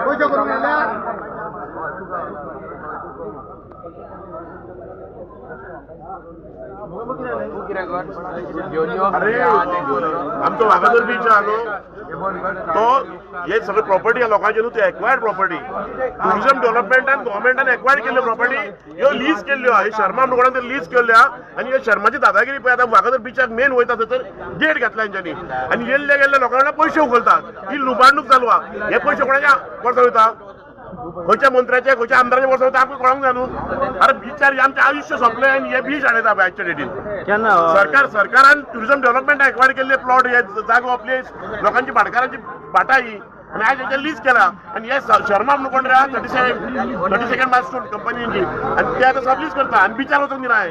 पयशे करून गेल्या. अरे, आमचो वागातोर बीच आहा न्हू, तो हे सगळे प्रॉपर्टी लोकांचे न्हू, ते एक्वायर्ड प्रॉपर्टी. टुरिझम डेव्हलपमेंटान, गव्हर्मेंटान एक्वायर्ड केल्ल्यो प्रॉपर्टी ह्यो लीज केल्ल्यो आहा. हे शर्मा म्हणून कोणाक तरी लीज केल्ल्यो आहा आनी ह्यो शर्माची दादागिरी पळय. आतां वागातोर बिचाक मेन वयता थंयसर गेट घातला हेंच्यांनी आनी येल्ले गेल्ले लोकांना पयशे उखलतात. ही लुबाडणूक चालू आहा. हे पयशे कोणाच्या वर्सा वयता, खंयच्या मंत्र्याच्या, खंयच्या आमदाराच्या वर्सा वयता, आमकां कळोंक जाय न्हू. अरे, बिचार आमचें आयुश्य सोंपलें आनी हे बीच हाडयता पळय आजच्या डेटीन. केन्ना? सरकारान टुरिझम डेव्हलपमेंट एक्वायर केल्ले प्लॉट, हे जागो, प्लेस, लोकांची, भाटकारांची भाटा ही आनी आयज हेंचे लीज केला. आनी हे शर्मा म्हणून कोण रे, 32nd milestone कंपनीची, आनी ते आतां सबलीज करता आनी बिचार वचूंक दिना.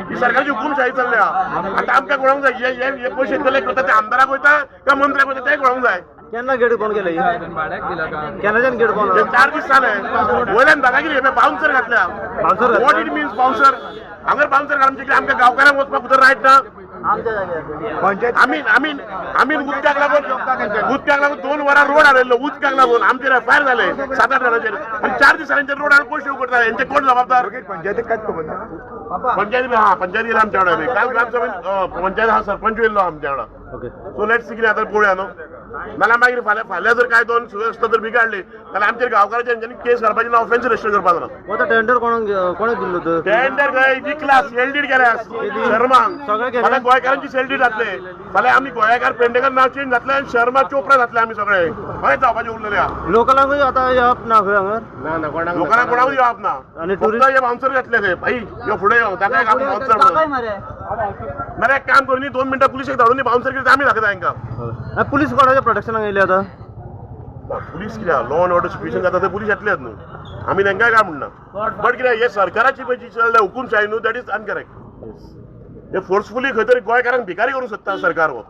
ही सरकारची हुकुमशाही चल्ल्या. आतां आमकां कळोंक जाय, हे हे हे पयशे कलेक्ट करता ते आमदाराक वयता काय मंत्र्याक वयता तें कळोंक जाय. केन्ना गेट बंद केले? केन्नाच्यान गेट बंद? हे 4 दीस जाले. वयल्यान दादागिरी, बाउन्सर घातल्या. Bouncer घातल्या? What it means, bouncer? हांगर बाउन्सर घालून आमच्या गांवकारांक वचपाक उतर रायट ना. आमी आमी आमी उदकाक लागून 2 वरां रोड हाडयल्लो. उदकाक लागून आमचेर एफआयआर जाले सात आठ जाणांचेर आनी 4 दिसांचे रोड हाडून पयशे उकडटा. हेंचे कोण जबाबदार? पंचायतीक कांयच खबर ना. पंचायती, हा, पंचायती येयला आमच्या वांगडा. काल ग्रामसभेन पंचायत हा, सरपंच येयल्लो आमच्या वांगडा. सो let's कितें आतां पळोवया न्हू. नाल्यार मागीर फाल्यां फाल्यां जर काय दोन सुवेवस्था जर बिगाडली जाल्यार आमचेर गांवकाराचेर हेंच्यांनी केस घालपाची ना, ऑफेन्स रजिस्टर करपाचो ना. आतां टेंडर कोणाक कोणाक दिल्लो तर? टेंडर खंय विकला, सेल डीड केल्या शर्मांक. सगळें केलें? फाल्यां गोंयकारांची सेल डीड जातले. फाल्यां आमी गोंयकार पेडणेकर नांव चेंज जातले आनी शर्मा चोपडा जातले. आमी सगळे खंय जावपाचे उरलेले आहा. लोकलांकूय आतां येवप ना खंय हांगर? लोकांना कोणाकूय येवप ना. आनी फक्त हे बाउन्सर घातले ते. भाई, यो फुडें यो, ताका एक आमी बाउन्सर म्हणून. नाल्यार एक काम करून 2 मिनटां पुलिशेक धाडून बाउन्सर कितें आमी दाखयता हांकां. पुलीस कोणाच्या प्रोटेक्शनाक येयले आतां? पुलीस कित्याक? लॉ अँड ऑर्डर सिच्युएशन जाता ते पुलीस येतलेच न्हू. आमी तांकां काय म्हणना, बट कितें, हे सरकाराची पळय जी चल्ल्या हुकुमशाही न्हू, that is अनकरेक्ट. हे फोर्सफुली खंय तरी गोंयकारांक भिकारी करूंक सोदता सरकार हो.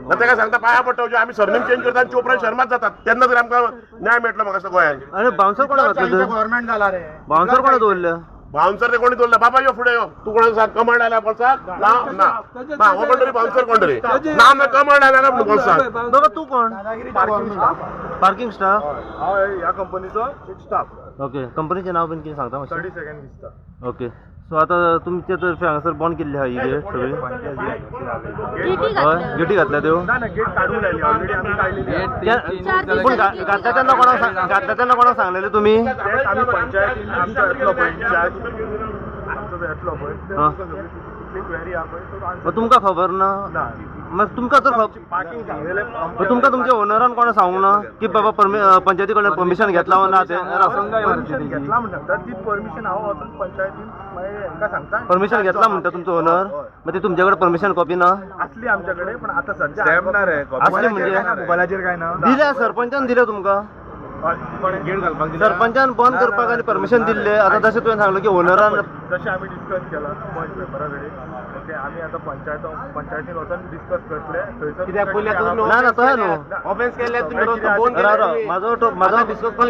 ना ताका सांगता, पांया पडटा, म्हणजे आमी सरनेम चेंज करता आनी चोपडा शर्माच जातात तेन्ना तरी आमकां न्याय मेळटलो म्हाका दिसता गोंयांत. आनी बाउन्सर कोणाक घातले तर? गव्हर्मेंट जाला रे. बाउन्सर कोणा दवरल्या? बाउन्सर ते कोणी दवरला? बाबा, यो फुडें यो. तूं कोणाक सांग, कमांड आयला बोल्साक? ना ना ना, हो कोण तरी बाउन्सर, कोण तरी ना ना, कमांड आयला ना म्हणून बोल्साक. बाबा, तूं कोण? Parking staff? हांव ह्या कंपनीचो एक स्टाफ. ओके, कंपनीचें नांव बीन कितें सांगता मातशें? 32nd Vista. Okay, सो आतां तुमचे तर्फे हांगासर बंद केल्ली आहा ही गेट सगळी? गेटी हय. घातल्या. गेटी घातल्या त्यो? ना ना, गेट काढून राहिली ऑलरेडी, आम्ही काढलेली आहे. पूण घातल्या तेन्ना कोणाक घातल्या तेन्ना कोणाक सांगलेलें तुमी? तेच आमी पंचायतीन, आमचो येतलो पळय इन्चार्ज, आमचो जो येतलो पळय, ते कितली क्वेरी आहा पळय तो answer. मग तुमकां खबर ना? ना. मग तुमकां तर खबर पार्किंग सांगलेलें. मग तुमकां तुमच्या ओनरान कोणा सांगूंक ना की बाबा पंचायती कडल्यान परमिशन घेतला वा ना तें? परमिशन घेतला म्हणटा सांगता, ती परमिशन हांव वचून पंचायतीन मागीर हेंकां सांगता. परमिशन घेतला म्हणटा तुमचो ओनर, मग ते तुमच्या कडेन परमिशन कॉपी ना? असली आमच्या कडेन, पण आता सध्या ना रे. असली म्हणजे? मोबायलाचेर काय ना. दिल्या, सरपंचान दिल्या तुमकां. गेट घालपाक. सरपंचान बंद करपाक आनी परमिशन दिल्ले. आतां जशें तुवें सांगलें की ओनरान जशें आमी डिस्कस केला पंच मेंबरा कडेन, ते आमी आतां पंचायतीन वचून डिस्कस करतले थंयसर. कित्याक पयलीं आतां तुमी ना ना, तशें न्हू. ऑफेन्स केल्ले तुमी, रस्तो बंद. राव राव,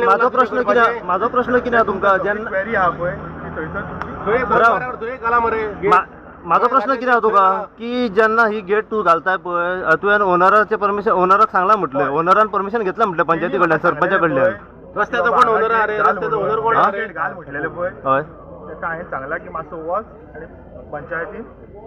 माझो प्रश्न कितें, माझो प्रश्न कितें तुमकां जेन्ना क्वेरी आहा पळय ती थंयसर तुमची. राव. तुवें घाला मरे. माझो प्रश्न कितें आहा तुका की जेन्ना ही गेट तूं घालताय पळय, तुवें ओनराचें परमिशन, ओनराक सांगलां म्हटलें, ओनरान परमिशन घेतलां म्हटलें पंचायती कडल्यान, सरपंचा कडल्यान. रस्त्याचो कोण ओनर आहा रे? रस्त्याचो ओनर कोण आहा रे? गेट घाल म्हटलेलें पळय, ताका हांवें सांगलां की मातसो वच आनी पंचायतीन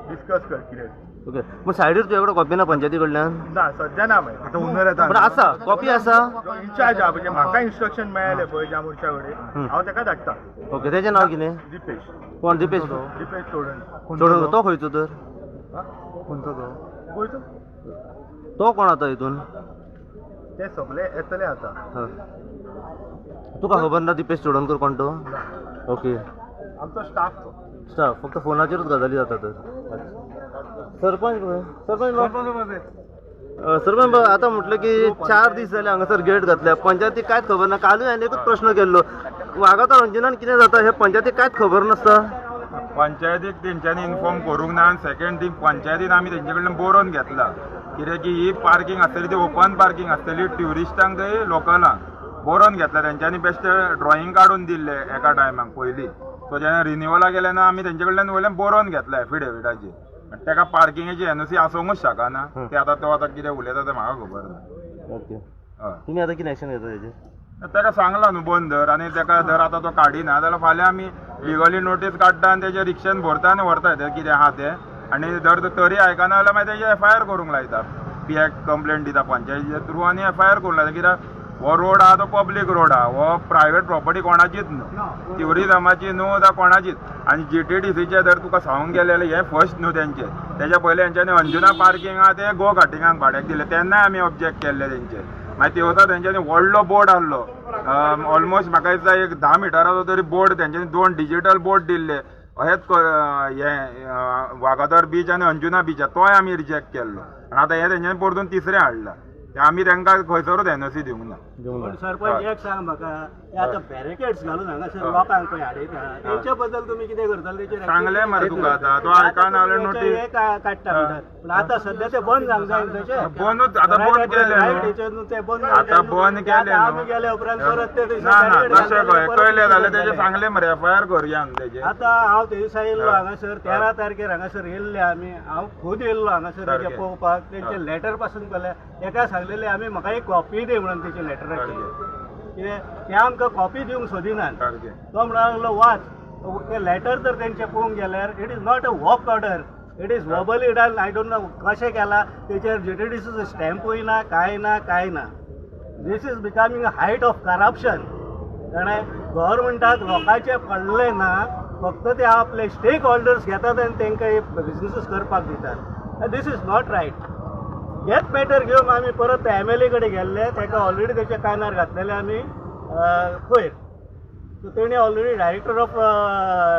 डिस्कस कर कितें. ओके, पूण सायडीर तुज्या कडेन कॉपी ना पंचायती कडल्यान? ना, सध्या ना मागीर. आतां ओनर येता. पूण आसा, कॉपी आसा? जो इन्चार्ज आहा, म्हणजे म्हाका इन्स्ट्रक्शन मेळ्ळें पळय ज्या मनशा कडेन, हांव ताका धाडटा. ओके, तेजें नांव कितें? दिपेश. कोण दिपेश? दिपेश चोडण. चोडून तो खंयचो तर? खंयचो तो? गोंयचो. तो कोण आतां हितून? ते सगळे येतले आतां. हय. तुका खबर ना दिपेश चोडणकर कोण तो? ओके. आमचो स्टाफ तो. स्टाफ, फक्त फोनाचेरूच गजाली जाता तर. सरपंच खंय? सरपंच बाब, सरपंच बाब, आतां म्हटलं की 4 दीस जाले हांगासर गेट घातल्या, पंचायतीक कांयच खबर ना. कालूय हांवें एकूच प्रश्न केल्लो, वागातोर अंजुनान कितें जाता हें पंचायतीक कांयच खबर नासता? पंचायतीक तेंच्यांनी इन्फॉर्म करूंक ना आनी सेकंड थिंग, पंचायतीन आमी तेंचे कडल्यान बरोवन घेतला कित्याक की ही पार्किंग आसतली ती ओपन पार्किंग आसतली, ट्युरिस्टांक थंय लोकलांक. बरोवन घेतला तेंच्यांनी, बेश्टे ड्रॉइंग काडून दिल्ले एका टायमाक पयलीं. सो जेन्ना रिन्युअलाक गेले ना, आमी तेंचे कडल्यान वयल्यान बरोवन घेतला एफिडेविटाचेर. ताका पार्किंगेची एनओसी आसूंकच शकना. ते आतां तो आतां कितें उलयता तें म्हाका खबर ना. ओके, हय. तुम्ही आता कितें एक्शन घेता तेजेर? ताका सांगला न्हू बंद धर, आनी ताका धर आतां तो काडिना जाल्यार फाल्यां आमी लिगली नोटीस काडटा आनी तेजे रिक्षेन भरता आनी व्हरता ते कितें आहा तें. आनी जर तो तरी आयकना जाल्यार मागीर तेजे एफआयआर करूंक लायता, पी कंप्लेन दिता पंचायतीच्या थ्रू आनी एफआयआर करूंक लायता. कित्याक हो रोड आहा तो पब्लीक रोड आहा, हो प्रायवेट प्रॉपर्टी कोणाचीच न्हू, ट्युरिजमाची न्हू जावं कोणाचीच. आनी जीटीडीसीचे जर तुका सांगूंक गेले जाल्यार हें फर्स्ट न्हू तेंचें, तेज्या पयलीं तेंच्यांनी अंजुना पार्किंग आहा तें गो कार्टिंगाक भाड्याक दिलें, तेन्नाय आमी ऑब्जेक्ट केल्ले तेंचेर. मागीर ते वता तेंच्यांनी व्हडलो बोर्ड आहलो, ऑलमोस्ट म्हाका दिसता एक 10 मिटराचो तरी बोर्ड तेंच्यांनी 2 डिजिटल बोर्ड दिल्ले अहेच हें वागातोर बीच आनी अंजुना बीच, तोय आमी रिजेक्ट केल्लो. आनी आतां हें तेंच्यांनी परतून तिसरें हाडलां, ते आमी तांकां खंयसरूच एनओसी दिवंक ना. दिवंक ना. सरपंच एक सांग म्हाका, आतां बॅरिकेड्स घालून हांगासर लोकांक पळय हाडयता तेंचे बद्दल तुमी कितें करतले तेचेर? सांगलें मरे तुका आतां, तो आयकना जाल्यार नोटीस काडटा म्हणटात, पूण आतां सद्या ते बंद जावंक जाय न्हू तशें. बंदूच आतां बंद केलें न्हू, ते बंद आतां बंद केलें आमी गेले उपरांत परत ते ना ना तशें कळ्ळें कळ्ळें जाल्यार तेजें सांगलें मरे एफआयआर करुया न्हू तेजेर. आतां हांव ते दिसा येयल्लो हांगासर, 13 तारखेर हांगासर येयल्ले आमी, हांव खूद येयल्लो हांगासर तेजें पळोवपाक, तेंचे लेटर पासून पळयलें, तेका सांगलेलें आमी म्हाका एक कॉपी दी म्हणून तेचे लेटराची, कितें ते आमकां कॉपी दिवंक सोदिनात. तो म्हणूंक लागलो वाच ते लेटर, तर तेंचे पळोवंक गेल्यार it is not a work order, it is verbally done. I don't know कशें केलां, तेचेर जीटीडीसीचो स्टॅम्पूय ना, कांय ना, कांय ना. This is becoming a height of corruption. जाणा, गव्हर्मेंटाक लोकांचें पडलें ना, फक्त ते आपले स्टेक होल्डर्स घेतात आनी तांकां बिजनसीस करपाक दितात. This is not right. हेच मॅटर घेवन आमी परत एमएलए कडेन गेल्ले, ताका ऑलरेडी तेच्या कानार घातलेले आमी पयर. सो तेणी ऑलरेडी डायरेक्टर ऑफ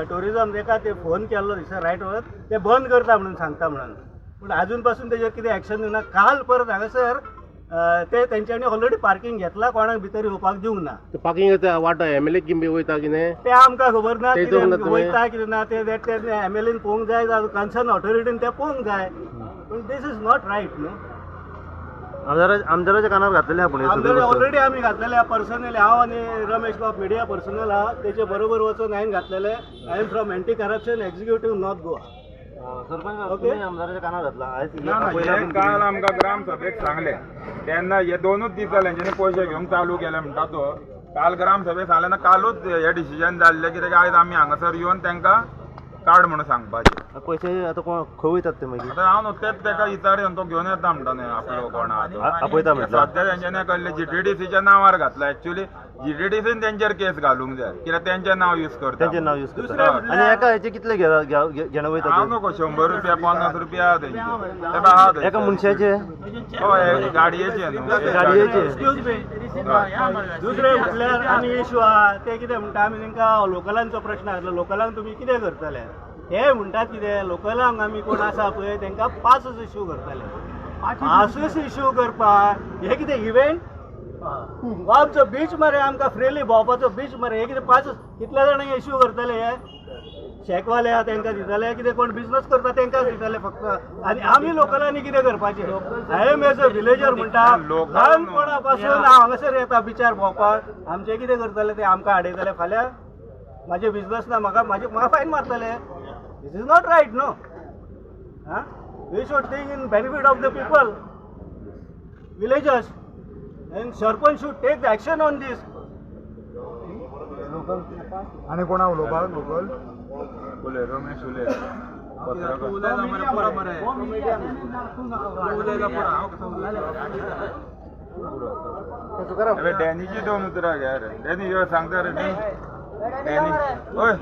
ट्युरिजम ताका ते फोन केल्लो दिसा रायट वर, ते बंद करता म्हणून सांगता म्हणून, पूण आजून पासून तेजेर कितें एक्शन दिवना. काल परत हांगासर ते तेंच्यांनी ऑलरेडी पार्किंग घेतला, कोणाक भितर येवपाक दिवंक ना. पार्किंग वाटो एमएलए किंबी वयता कितें ते आमकां खबर ना, कितें वयता कितें ना ते एमएलएन पळोवंक जाय, जावं कन्सर्न ऑथॉरिटीन ते पळोवंक जाय, पूण दीस is not right न्हू. आमदाराच्या कानार घातलेले आपण आमदार ऑलरेडी आमी घातलेले पर्सनली, हांव आनी रमेश बाब मिडिया पर्सनल आहा, तेचे बरोबर वचून हांवें घातलेले. I am from anti corruption executive north Goa. Sarpanch, तुम्ही आमदाराच्या कानार घातला? काल आमकां ग्रामसभेक सांगलें तेन्ना, हे 2 दीस जाले हेंच्यांनी पयशे घेवंक चालू केले म्हणटा तो. काल ग्रामसभेक सांगलें ना, कालूच हे डिसिजन जाल्लें कित्याक आयज आमी हांगासर येवन तांकां काड म्हणून सांगपाचें. पयशे आतां कोण खंय वयतात ते मागीर? आतां हांव न्हू तेच ताका विचार, तो घेवन येता म्हणटा न्हय आपलो कोण आहा आपयता म्हटल्यार. सद्या तेंच्यांनी कळ्ळें जीटीडीसीच्या नांवार घातला, एक्चुअली जीटीडीसीन तेंचेर केस घालूंक जाय कित्याक तेंचें नांव यूज करता, तेंचें नांव यूज करता. आनी एका हेचे कितले घेणं वयता? हांव नको 100 रुपया 50 रुपया तेंचे एका मनशाचे? हय, गाडयेचे न्हू, गाडयेचे. दुसरें म्हटल्यार आनी इशू आहा ते कितें म्हणटा, आमी तांकां लोकलांचो प्रश्न आसलो, लोकलांक तुमी कितें करतले हे म्हणटात, कितें लोकलांक आमी कोण आसा पळय तांकां पासच इश्यू करतले, पासच इश्यू करपाक हे कितें इव्हेंट? आमचो बीच मरे, आमकां फ्रिली भोंवपाचो बीच मरे, हे कितें पास कितल्या जाणांक इश्यू करतले? हे शेकवाले आहा तांकां दितले, कितें कोण बिजनस करता तांकां दितले फक्त, आनी आमी लोकलांनी कितें करपाचें? I am as a villager म्हणटा, ल्हानपणा पासून हांव हांगासर येता बिचार भोंवपाक, आमचें कितें करतले ते? आमकां हाडयतले फाल्यां म्हाजे बिजनस ना, म्हाका म्हाका fine मारतले. This is not right न्हू. आं, we should think in benefit of the people, villagers, and sarpanch should take the action on this. आनी कोणा उलोवपाक लोकल? उलय रमेश उलय. डॅनीची 2 उतरां घे रे, डॅनी यो सांगता रे. डॅनी ओय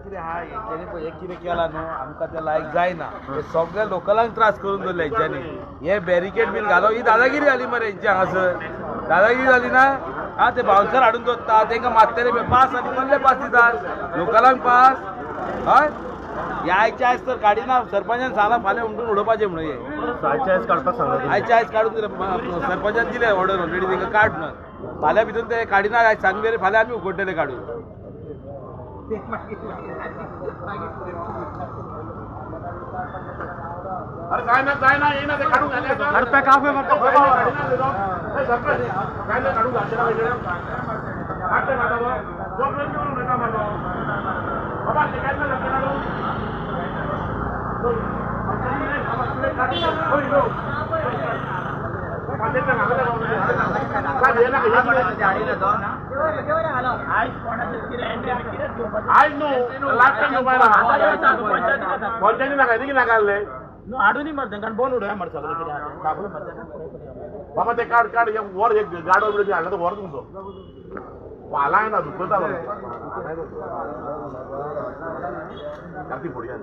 कितें आहा हेंच्यांनी पळय हें कितें केलां न्हू, आमकां तें लायक जायना. हे सगळे लोकलांक त्रास करून दवरले हेंच्यांनी. हे बॅरिकेड बीन घालो, ही दादागिरी जाली मरे हेंची हांगासर. दादागिरी जाली ना. आं, ते बाउन्सर हाडून दवरता, तांकां मारतले पास आनी कसले पास दितात लोकलांक पास? हय, हे आयचे आयज तर काडिना, सरपंचान सांगलां फाल्यां उमटून उडोवपाचें म्हणून. हे आयचे आयज काडपाक सांगलां, आयचे आयज काडून दिलें सरपंचान, दिलें ऑर्डर ऑलरेडी तांकां काड म्हणून. फाल्यां भितून ते काडिना आयज सांजवेर, फाल्यां आमी उगडटले काडून. अरे जायना जायना येना ते काडून घातले. काडून घातले. बाबा ते काय झालं आज न्हू लास्ट टायम पंचायती नाका कितें नाका आसले हाडून मरता कारण बोन उडोवया मर सगळें कितें आहा तें. बाबा ते काड काड एक वर एक गाडो बिडो हाडला तो व्हर तुमचो पालाय ना दुखता ती फुडया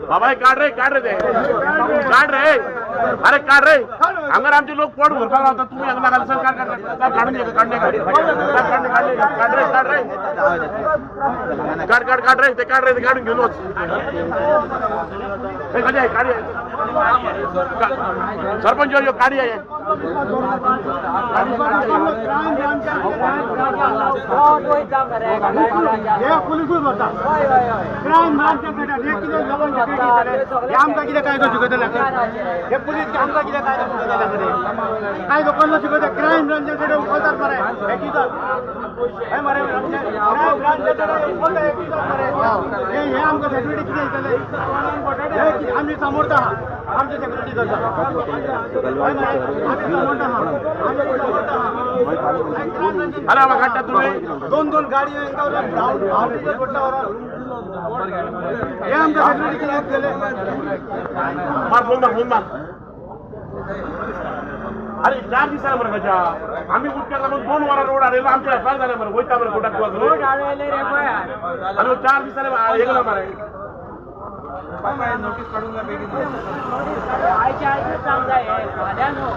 बाबा काढ रे काढ रे ते काढ रे अरे काढ रे हांगर आमचे लोक पोट भरपाक रावतात तुम्ही हांगा नाका सर काढ काढ काढून घे काढून घे काढ रे काढ रे काढ काढ काढ रे ते काढ रे ते काढून घेऊन वच कशें काढ सरपंच यो काढ पुलिसूच भरता क्रायम कितें आमकां कितें कायदो शिकयतले हे पुलीस आमकां कितें कायदो शिकयतले कांय लोकांना शिकयता क्रायम ब्रांचा कडेन उखलतात मरे हे कितें हे मरे क्रायम ब्रांचा कडेन उखलता हे कितें मरे हे हे आमकां सेक्युरिटी कितें दितले आमी समोरता आहा आमची सेक्युरिटी करता आमी समोरता आहा अरे बाबा काडटा तुमी दोन दोन गाडी पडटा हे आमकां सेक्युरिटी कितें दितले मार फोन मार फोन मार अरे 4 दीस जाले मरे गजा आमी उदकाक लागून 2 वरां रोड हाडयलो आमचे एफआयआर जाले मरे वयता मरे कोर्टाक रोड हाडयले रे पळय आनी 4 दीस जाले येयला मरे नोटीस काडूंक जाय बेगीन आयचे आयचे सांग जाय फाल्यां न्हू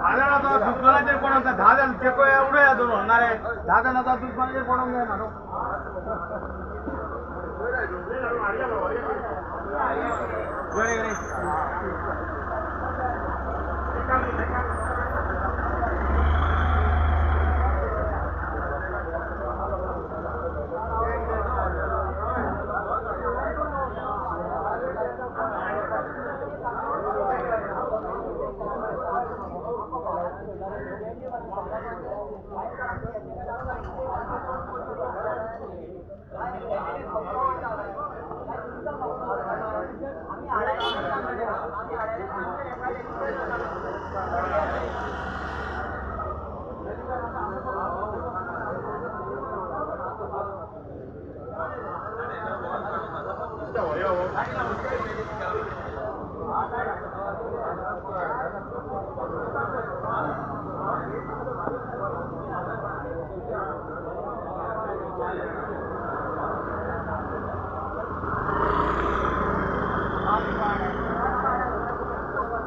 दहा जाणांचा दुश्मनाचेर पडोंक जाय 10 जाण ते उडया दोन होणार आहे 10 जाणांचा दुश्मनाचेर पडोंक जायना न्हू.